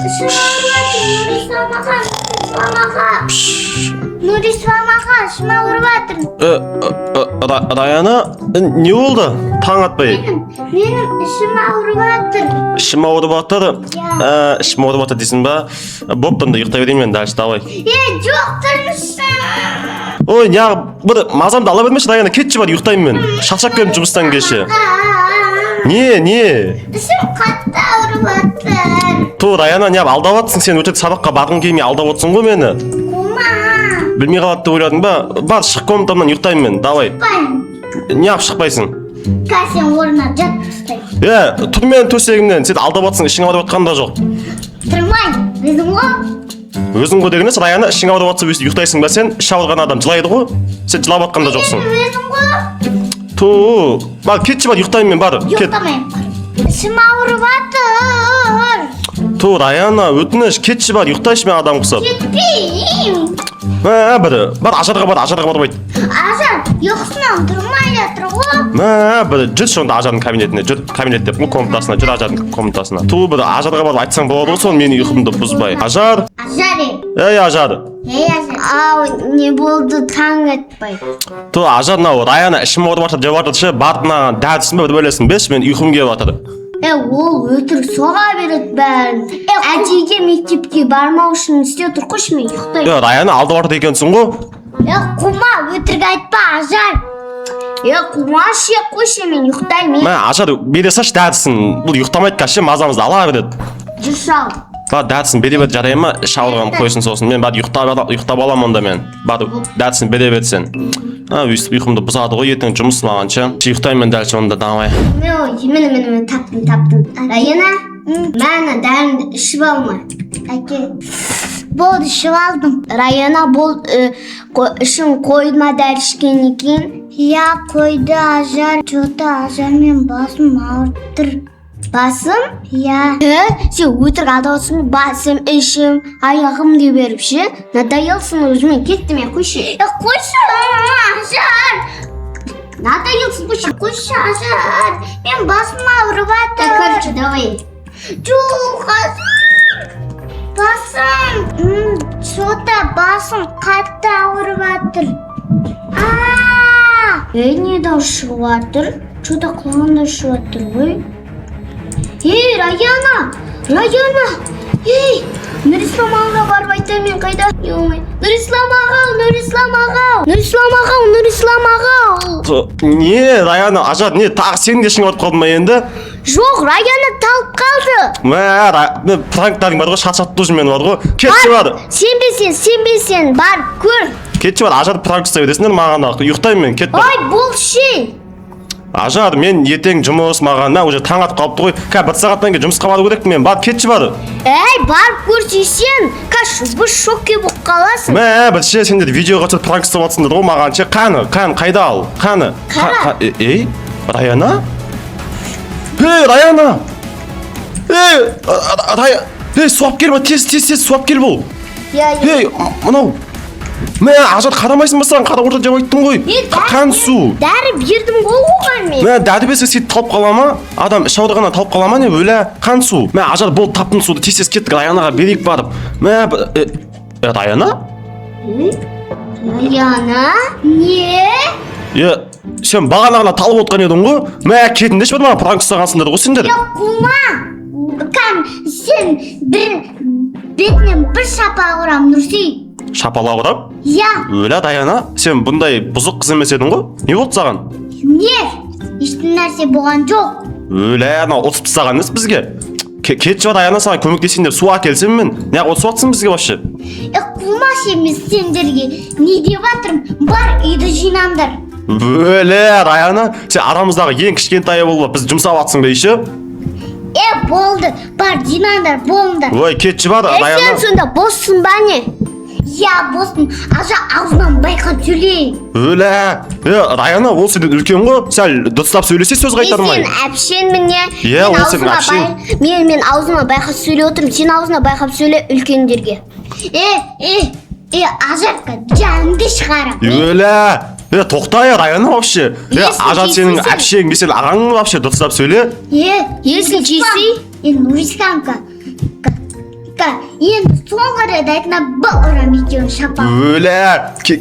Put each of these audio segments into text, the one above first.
Ішім ауырып жатыр, Нұрислам аға, Нұрислам аға. Нұрислам аға, ішім ауырып жатыр. Раяна, не болды таң атпай? Менің ішім ауырып жатыр. Ішім ауырып жатыр? Иә. Ішім ауырып жатыр дейсің ба? Бопты, онда ұйықтай берейін мен дальше, давай. Е, жоқ, тұрыңызшы. Ой, неғып бір мазамды ала бермеші, Раяна, кетші, бар, ұйықтаймын мен, шаршап келдім жұмыстан кеше. Не? Ішім қатты ауырып жатыр. Ту, Раяна, неғып алдап жатсың сен? Өтірік сабаққа барғың келмей алдап отырсың ғой мені. Қума. Білмей қалады деп ойладың ба? Бар, шық комнатамнан, ұйықтаймын мен, давай. Шықпаймын. Неғып шықпайсың? Қазір сен орнына жатып тастаймын. Е, тұр менің төсегімнен, сен алдап жатсың, ішің ауырып жатқан да жоқ. Тұрмаймын, өзің ғой. Өзің ғой деген емес, Раяна, ішің ауырып жатса, өйстіп ұйықтайсың ба сен? Іші ауырған адам жылайды ғой, сен жылап жатқан да жоқсың. Өзің ғой. Ту, бар, кетші, бар, ұйықтаймын мен, бар, кет. Ұйықтамаймын. Ішім ауырып жатыр. Ту, Раяна, өтініш, кетші, бар, ұйықтайшы мен адам құсап. Кетпеймін. Мә, бір бар, Ажарға бар, Ажарға барып айт. Ажар ұйқысынан тұрмай жатыр ғой. Мә, бір жүрші онда Ажардың кабинетіне, жүр, кабинет деп, комнатасына жүр, Ажардың комнатасына. Ту, бір Ажарға барып айтсаң болады ғой соны, менің ұйқымды бұзбай. Ажар! Ажар, ей. Ей, Ажар! Ей, Ажар. Ау, не болды таң атпай? Ту, Ажар, мынау Раяна ішім ауырып жатыр деп жатыр ше, барып мынаған дәрісін бе, бір бөлесін берші, мен ұйқым келіп жатыр. Е, ол өтірік соға береді бәрін. Әдейіге мектепке бармау үшін істеп тұр, қойшы, мен ұйықтаймын. Е, Раяна, алдап жатыр екенсің ғой. Е, қума, өтірік айтпа, Ажар. Е, қума ше, қойшы, мен ұйықтаймын. Мә, Ажар, бере салшы дәрісін, бұл ұйықтамайды қазір ше, мазамызды ала береді. Жүр, ал. Бар, дәрісін бере бер, жарай ма? Іш ауырған қойсын сосын. Мен бар, ұйықтап аламын онда мен. Бар, дәрісін бере бер сен. А, өйстіп ұйқымды бұзады ғой, ертең жұмыс маған ше. Ұйықтаймын мен дальше онда, давай. Ой, міне, міне, міне, таптым, таптым. Раяна, мә, дәріңді ішіп алма. Әке. Болды, ішіп алдым. Раяна, бол, ішің қойды ма дәрі ішкеннен кейін? Иә, қойды, Ажар. Че-то, Ажар, мен басым ауырып тұр. Басым? Иә. Е, сен өтірік алдап отырсың, басым, ішім, аяғым дей беріп ше. Надоелсің өзімен, кетті мен, қойшы. Е, қойшы, Ажар. Надоелсің, қойшы. Қойшы, Ажар. Мен басым ауырып жатыр. Короче, давай. Жоқ, Ажар. Басым. Че-то басым қатты ауырып жатыр. А! Ей, не дауыс шығып жатыр? Че-то құлағымда шығып жатыр ғой. Ей, Раяна! Раяна! Ей! Нұрислам ағаға барып айтайын мен қайда? Ой, Нұрислам аға, Нұрислам аға! Нұрислам аға, Нұрислам аға! Ту, не, Раяна, Ажар, не, тағы сенің де ішің ауырып қалды ма енді? Жоқ, Раяна талып қалды. Мә, мен пранктарың бар ғой, шаршатты уже мені бар ғой. Кетші, бар. Сенбесең, сенбесең, бар, көр. Кетші, бар, Ажар, пранк ұстай бересіңдер маған, ақ. Ұйықтаймын мен, кет, бар. Ой, болшы. Ажар, мен ертең жұмыс маған, мә, уже таң атып қалыпты ғой. Қазір бір сағаттан кейін жұмысқа бару керек мен. Бар, кетші, бар. Әй, барып көрсесең, қазір бір шокке болып қаласың. Мә, бір ше, сендер видеоға түсіріп пранк ұстап жатсыңдар ғой маған ше. Қаны, қаны, қайда ал? Қаны. Қара. Ей, Раяна? Ей, Раяна! Ей, Ей, су алып кел, тез, тез, тез, су алып кел бұл. Иә, иә. Ей, мынау. Мә, Ажар, қарамайсың ба саған? Қара орта деп айттым ғой. Е, Қан су. Дәрі бердім ғой оған мен. Мә, дәрі берсе сөйтіп талып қала ма? Адам іш ауырғаннан талып қала ма, не, өлә? Қан су. Мә, Ажар, болды, таптым суды. Тез, тез кеттік, Раянаға берейік барып. Мә, Раяна? Раяна? Не? Е, сен бағана ғана талып отқан едің ғой. Мә, кетіңдерші бір, маған пранк ұстағансыңдар ғой сендер. Е, қума. Кәм, сен бір бетінен бір шапалақ ұрам, Нұрси. Шапалақ ұрам? Иә. Өлә, Раяна, сен бұндай бұзық қыз емес едің ғой. Не болды саған? Не? Ешті нәрсе болған жоқ. Өлә, анау ұрысып тастаған емес бізге. Кетші, бар, Раяна, саған көмектесейін деп су әкелсем мен. Неғып ұрысып жатсың бізге вообще? Е, қума, мен сендерге не деп жатырмын? Бар, үйді жинаңдар. Өлә, Раяна, сен арамыздағы ең кішкентайы болып біз жұмсап жатсың ба еще? Е, болды, бар, жинаңдар, болыңдар. Ой, кетші, бар, Е, сен Раяна. сонда боссың ба, не? Иә, боссың. Ажа, аузынан байқап сөйлей. Өлә, е, Раяна, ол сенен үлкен ғой, сәл дұрыстап сөйлесе, сөз қайтармай. Мен сенің әпшеңмін, не? Иә, Мен ол сенің аузыма әпшең. Мен аузыма байқап сөйлеп отырмын. Сен аузына байқап сөйле үлкендерге. Е, е, е, Ажарка, жаныңды шығарам. Өлә, е, тоқта, е, Раяна, вообще. Е, Есін Ажар сенің жейсің сен. әпшең, мен сенің ағаңмын вообще, дұрыстап сөйле. Е, Есін жейсің? Е, Нұрисламка. Енді соңғы рет айтына бұл ұрам екеуін шапақ. Өлә,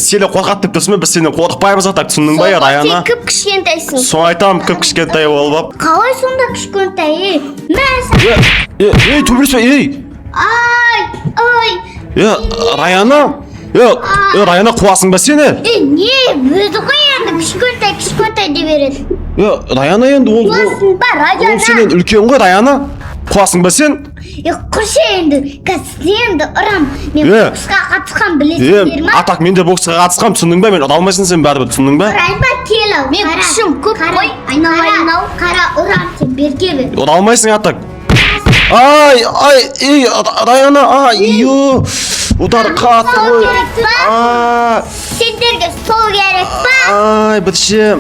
сені қорқады деп тұрсың ба? Біз сенен қорықпаймыз, а так, түсіндің ба, Раяна? Сен кіп кішкентайсың. Соны айтамын, кіп кішкентай болып алып. Қалай сонда кішкентай, ей? Мә саған. Е, е, ей, төбелеспе, ей. Ай, ой. Е, Раяна. Е, е, Раяна, қуасың ба сені? Е, не, өзі ғой енді кішкентай, кішкентай дей береді. Е, Раяна, енді ол Қуасың ба, ол Раяна? сенен үлкен ғой, Раяна. Қуасың ба сен? Е, құршы енді, қазір сені ұрам. Мен Е. боксқа қатысқан Е, білесіңдер ма? а так, мен де боксқа қатысқанмын, түсіндің ба? Мен ұра алмайсың сен бәрібір, түсіндің ба? Ұрайын ба, кел ал. Мен күшім көп қой. Айналайын ау. Қара, ұрам сен, берге бер. Ұра алмайсың, а так. Ай, ай, ей, Раяна, ай, ё. Удар қатты Сол ғой. керек па? А, Сендерге сол керек па? ай, бірше.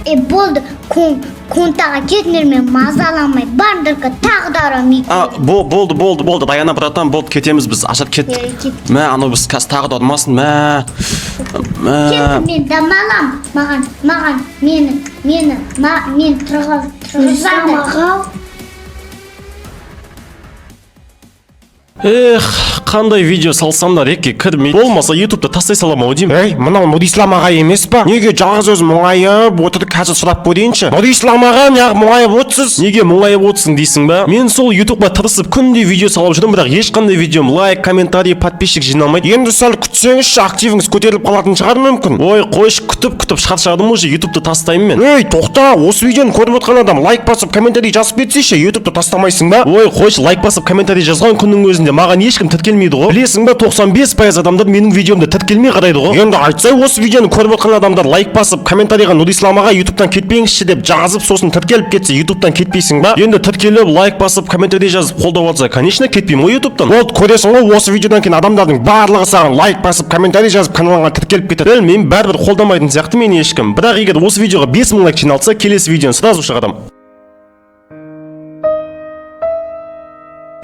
Е, болды, комнатаға кетіңдер, мен мазаламай. Барыңдар, тағы да ұрам екеуін. А, болды, болды, болды, Раяна, братан, болды, кетеміз біз. Ажар, кеттік. Е, кеттік. Мә, анау біз қазір тағы да ұрмасын, мә. Мә. Кеттім, мен дамалам. Маған, мені, мен тұрғызбаңдар. Эх, қандай видео салсам да рекке кірмейді. Болмаса ютубта тастай салам ау деймін. Ей, мынау Нұрислам аға емес па? Неге жалғыз өзі мұңайып отыр? Қазір сұрап көрейінші. Нұрислам аға, неғып мұңайып отырсыз? Неге мұңайып отырсың дейсің ба? Мен сол ютубқа тырысып күнде видео салып жүрмін, бірақ ешқандай видеом лайк, комментарий, подписчик жиналмайды. Енді сәл күтсеңізші, активіңіз көтеріліп қалатын шығар мүмкін. Ой, қойшы, күтіп күтіп шаршадым, уже ютубты тастаймын мен. Ей, тоқта, осы видеоны көріп отқан адам лайк басып, комментарий жазып кетсейші, ютубты тастамайсың ба? Ой, қойшы, лайк басып, комментарий жазған күннің өзінде маған ешкім тіркелмейді ғой. Білесің ба, 95% адамдар менің видеомды тіркелмей қарайды ғой. Енді айтсай, осы видеоны көріп отқан адамдар лайк басып, комментарийға «Нұрислам аға, ютубтан кетпеңізші» деп жазып, сосын тіркеліп кетсе, ютубтан кетпейсің ба? Енді тіркеліп, лайк басып, комментарий жазып қолдап жатса, конечно, кетпеймін ғой ютубтан. Вот көресің ғой, осы видеодан кейін адамдардың барлығы саған лайк басып, комментарий жазып, каналыңа тіркеліп кетеді. Білмеймін, бәрібір қолдамайтын сияқты мені ешкім. Бірақ егер осы видеоға 5000 лайк жиналса, келесі видеоны сразу шығарамын.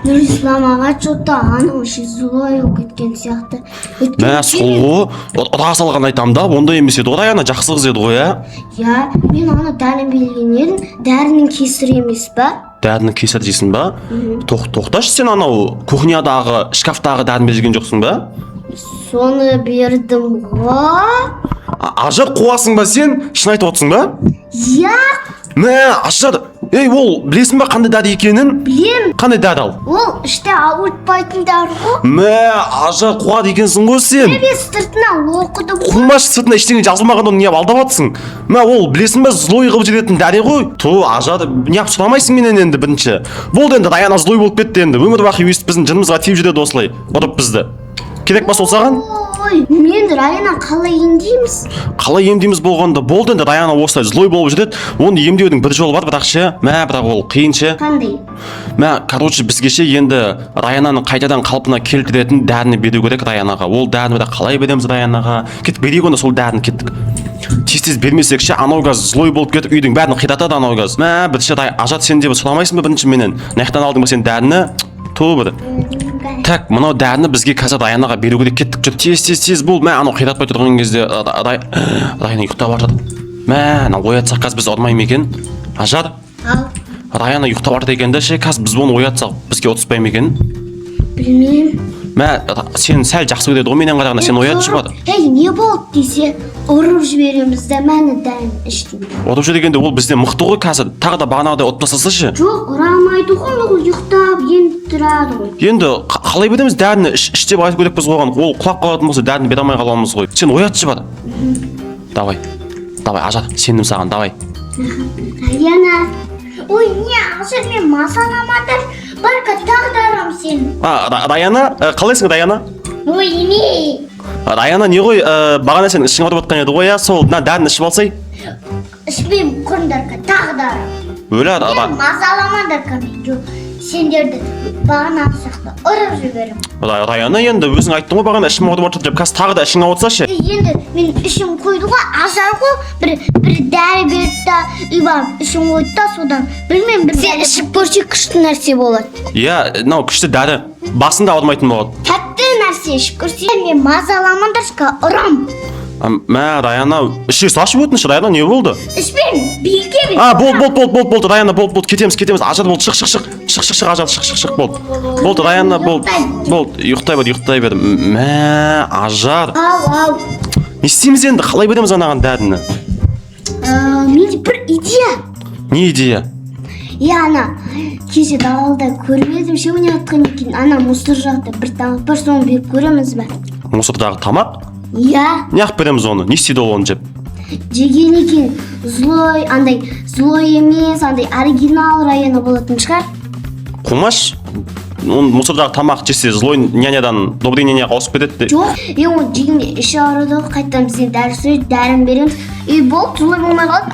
Нұрислам аға, что-то анау ше злой болып кеткен сияқты. Өйткені Мә, сол ғой, ұра салған айтамын да, ондай емес еді ғой, Раяна жақсы қыз еді ғой, ә? Иә, мен ана дәріні берген едім, дәрінің кесірі емес па? Дәрінің кесірі дейсің ба? Тоқташы, сен анау кухнядағы шкафтағы дәріні берген жоқсың ба? Соны бердім ғой. Ажар, қуасың ба сен? Шын айтып отырсың ба? Иә. Мә, Ажар, ей, ол білесің ба қандай дәрі екенін? Білем. Қандай дәрі ал? Ол іште ауыртпайтын дәрі ғой. Мә, Ажар, қуады екенсің ғой сен. Мен сыртынан оқыдым ғой. Қумаш, сыртына ештеңе жазылмаған, оны неғып алдап жатсың? Мә, ол білесің ба, злой қылып жіберетін дәрі ғой. Ту, Ажар, неғып сұрамайсың менен енді бірінші? Болды енді, Раяна злой болып кетті енді. Өмір бақи өйстіп біздің жынымызға тиіп жүреді осылай, ұрып бізді. Керек па сол саған? Ой, мен Раяна қалай емдейміз? Қалай емдейміз болғанда, болды енді, Раяна осылай злой болып жүреді. Оны емдеудің бір жолы бар, бірақ ше, мә, бірақ ол қиын ше. Қандай? Мә, короче, бізге ше енді Раянаны қайтадан қалпына келтіретін дәріні беру керек Раянаға. Ол дәріні бірақ қалай береміз Раянаға? Кеттік, берейік онда сол дәріні, кеттік. Тез тез бермесек ше, анау газ злой болып кетіп, үйдің бәрін қиратады анау газ. Мә, бірінші Ажат, сен де бір сұрамайсың ба бірінші менен? Мына жақтан алдың ба сен дәріні? Ту, бір. Так, мынау дәріні бізге қазір Раянаға беру керек, кеттік, жүр, тез, тез, тез бол. Мә, анау қиратпай тұрған кезде Раяна ұйықтап жатыр. Мә, анау оятсақ қазір біз ұрмай ма екен? Ажар, Ал. Раяна ұйықтап жатыр екен да ше, қазір біз бұны оятсақ, бізге ұтыспай ма екен? Білмеймін. Мә, сен сәл жақсы көреді ғой менен қарағанда, сен оятшы бар. Ей, не болды десе, ұрып жібереміз да, мәні дәріні іштім. Ұрып жібергенде ол бізден мықты ғой қазір. Тағы да бағанағыдай ұрып тастаса ше. Жоқ, ұра алмайды ғой, ол ұйықтап енді тұрады ғой. Енді қалай береміз дәріні? Іш деп айту керекпіз ғой оған. Ол құлап қалатын болса, дәріні бере алмай қаламыз ғой. Сен оятшы бар. Давай. Давай, Ажар, сендім саған, давай. Раяна. Ой, не, Ажар, мен мазаламадар. Барка, тағы да ұрам сені. А, Раяна, қалайсың, Раяна? Ой, не? Раяна, не ғой, бағана сен ішің ауырып жатқан еді ғой, иә, сол мына дәріні ішіп алсай. Ішпеймін, құрыңдар, тағы да ұрам. Өлі, Мен мазаламаңдар, мен жоқ. Сендерді бағанағы сияқты ұрып жіберемін. Раяна, енді өзің айттың ғой бағана ішім ауырып жатыр деп, қазір тағы да ішің ауыртса ше? Енді мен ішім қойды ғой, Ажар ғой, бір дәрі берді да, үй барып ішім қойды да, содан білмеймін, бір. Сен ішіп көрсе, күшті нәрсе болады. Иә, мынау күшті дәрі, басында ауырмайтын болады. Тәтті нәрсе ішіп көрсе, мен мазаламаңдаршы, ұрам. А, мә, Раяна, іше салшы, өтініш. Раяна, не болды? Ішпеймін, белге бер. А, болды, болды, болды, болды, болды, Раяна, болды, болды, кетеміз, кетеміз. Ажар, болды, шық, шық, шық, шық, шық, шық, Ажар, шық, шық, шық, болды, болды, Раяна, болды, болды, ұйықтай бер, ұйықтай бер. Мә, Ажар, Ау, ау. не істейміз енді? Қалай береміз анаған дәріні? Менде бір идея. Не идея? Иә, ана кеше далада көріп едім ше, ойнап жатқан екен. Ана мусор жақта бір тамақ бар, соны беріп көреміз ба? Мусордағы тамақ? Иә. Неғып береміз оны? Не істейді ол оны жеп? Жеген екен, злой, андай злой емес, андай оригинал Раяна болатын шығар. Қумаш, оны мусордағы тамақ жесе, злой нянядан добрый няняға ауысып кетеді де. Жоқ, е, оны жегенде іші ауырады ғой, қайтадан бізден дәрі сұрайды, дәрін береміз и болды, злой болмай қалады.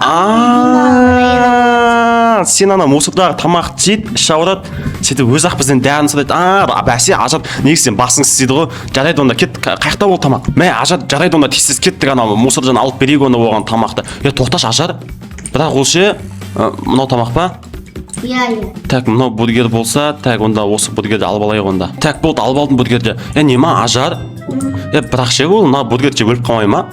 А, сен ана мусордағы тамақ жейді, іші ауырады, сөйтіп өзі ақ бізден дәріні сұрайды. А, бәсе, Ажар, негізі сен басың істейді ғой. Жарайды онда, кет. Қай жақта ол тамақ? Мә, Ажар, жарайды онда, тез тез кеттік, ана мусордан алып берейік оны, оған тамақты. Е, тоқташы, Ажар, бірақ ол ше, мынау тамақ па? Иә. Так, мынау бургер болса, так, онда осы бургерді алып алайық онда. Так, болды, алып алдым бургерді. Е, не ма, Ажар? Е, бірақ ше, ол мына бургер жеп өліп қалмай ма?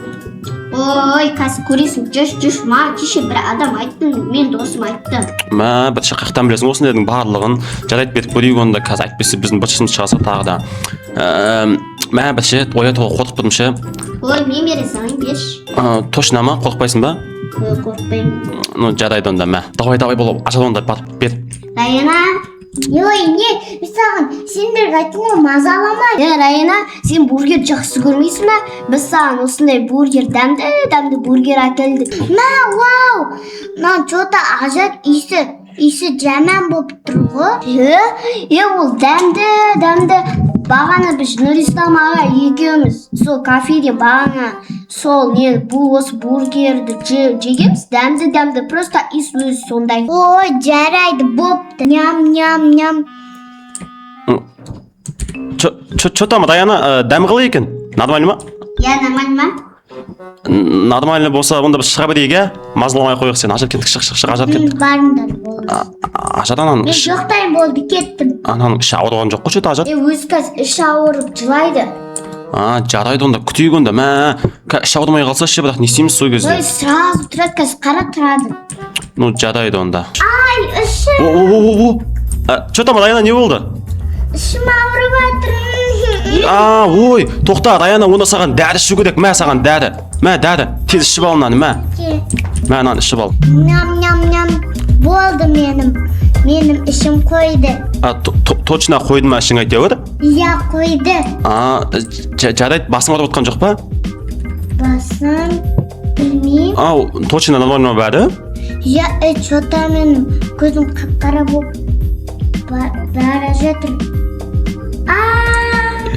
Ой, қазір көресің, жүрші, жүрші. Маған кеше бір адам айтты, мен досым айтты. Мә, бір қаяқтан білесің осындайдың барлығын? Жарайды, беріп көрейік онда. Қазір әйтпесе біздің быт шытымыз шыға тағы да. Мә, бір ше, оятуға қорқып тұрмын ше. Ой, мен бере салайын, берші. Точно ма, қорықпайсың ба? Ой, қорықпаймын. Ну, жарайды онда, мә, давай, давай, бол, Ажар, онда барып бер. Раяна! Ой, не, мен саған сендерге айттым ғой, мазалама. Е, Раяна, сен бургер жақсы көрмейсің ба? Біз саған осындай бургер, дәмді дәмді бургер әкелдік. Мә, вау! Мына че-то, Ажар, иісі жаман болып тұр ғой. Е, е, ол дәмді дәмді. Бағана біз Нұрислам аға екеуміз сол кафеде бағана сол не, бұл осы бургерді жегенбіз, дәмді дәмді, просто иіс өзі сондай. Ой, жарайды, бопты. Ням, ням, ням. Че там, Раяна, дәмі қалай екен? Нормально ма? Иә, нормально ма? Нормально болса, онда біз шыға берейік, иә, мазаламай ақ қояйық сені. Ажар, кеттік, шық, шық, шық, Ажар, кеттік. Барыңдар, болды. Ажар, ананың Мен іші жоқтаймын, болды, кеттім. Ананың іші ауырған жоқ қой че-то, Ажар? Е, өзі қазір іші ауырып жылайды. А, жарайды онда, күтейік онда. Мә, іші ауырмай қалса ше, бірақ не істейміз сол кезде? Ой, сразу тұрады қазір, қара, тұрады. Ну, жарайды онда. Ай, ішім. О, о, о, о, о, че там, Раяна, не болды? Ішім ауырып жатыр. А, ой, тоқта, Раяна, онда саған дәрі ішу керек. Мә, саған дәрі, мә, дәрі, тез ішіп ал мынаны, мә, мә, мынаны ішіп ал. Ням, ням, ням, болды, менің ішім қойды. А, точно қойды ма ішің әйтеуір? Иә, қойды. А, жарайды, басың ауырып отқан жоқ па? Басым, білмеймін. Ау, точно нормально ма бәрі? Иә, е, че-то менің көзім қап қара болып бара жатыр. А.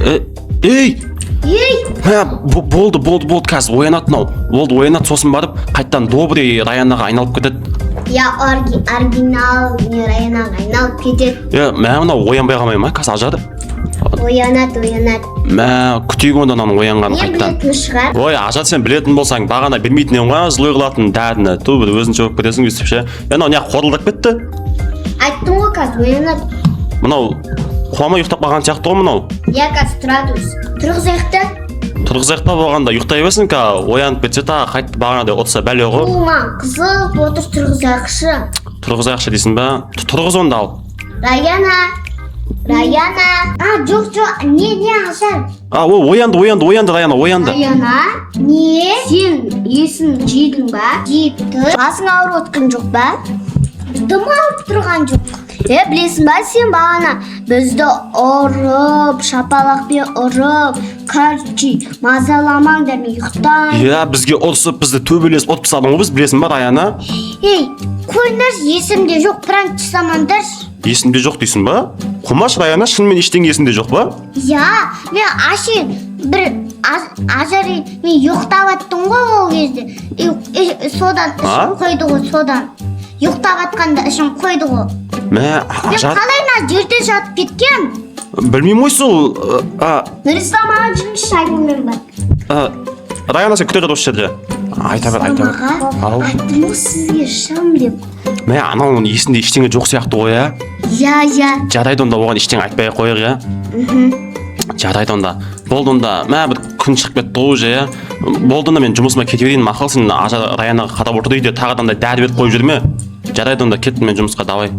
Э, ей! Ей! Мә, болды, болды, болды, қазір оянады мынау. Болды, оянады, сосын барып қайтадан добрый Раянаға айналып кетеді. Иә, оригинал не Раянаға айналып кетеді. Е, мә, мынау оянбай қалмай ма қазір, Ажар? Оянады, оянады. Мә, күтейік онда мынаның оянғанын Не қайтадан. білетін шығар. Ой, Ажар, сен білетін болсаң, бағана бермейтін едің ғой злой қылатын дәріні. Ту, бір өзінше болып кетесің өйстіп ше. Е, мынау неғып қорылдап кетті? Айттым ғой, қазір оянады. Мынау қуамай ұйықтап қалған сияқты ғой мынау. Иә, қазір тұрады өзі. Тұрғызайық та. Тұрғызайық та болғанда, ұйықтай берсін, қазір оянып кетсе, тағы қайтып бағанағыдай отырса, бәле ғой. Бұл маған қызық отыр, тұрғызайықшы. Тұрғызайықшы дейсің ба? Тұрғыз онда, ал. Раяна! Раяна! А, жоқ, жоқ, не, не, Ажар? А, о, оянды, оянды, оянды, Раяна оянды. Раяна, не? Сен есін жидің ба? Жиып тұр. Басың ауырып отқан жоқ па? Дым ауырып тұрған жоқ. Е, білесің ба, сен бағана бізді ұрып, шапалақпен ұрып, короче, мазаламаңдар, мен ұйықтаймын. Иә, бізге ұрысып, бізді төбелесіп, ұрып тастадың ғой біз, білесің ба, Раяна? Ей, қойыңдаршы, есімде жоқ, пранк жасамаңдаршы. Есімде жоқ дейсің ба? Қумаш, Раяна, шынымен ештеңе есіңде жоқ па? Иә, мен ашин бір Ажар, мен ұйықтап аттым ғой ол кезде. И содан А? ішім қойды ғой, содан. Ұйықтап атқанда ішім қойды ғой. Мә, Мен Ажар, қалай мына жерде жатып кеткем? білмеймін ғой сол, а, Нұрислам аға, жүріңізші, әңгімем бар. а, Раяна, сен күте тұр осы жерде. Айта бер, айта бер. Аға, Ау. айттым ғой сізге шам деп. Мә, анауның есінде ештеңе жоқ сияқты ғой, иә? Иә, иә. Жарайды онда, оған ештеңе айтпай ақ қояйық, иә? Жарайды онда, болды онда. Мә, бір күн шығып кетті ғой уже, иә. Болды онда, мен жұмысыма кете берейін. Мақұл, сен Ажар, Раянаға қарап отыр үйде, тағы да андай дәрі беріп қойып жүрме. Жарайды онда, кеттім мен жұмысқа, давай.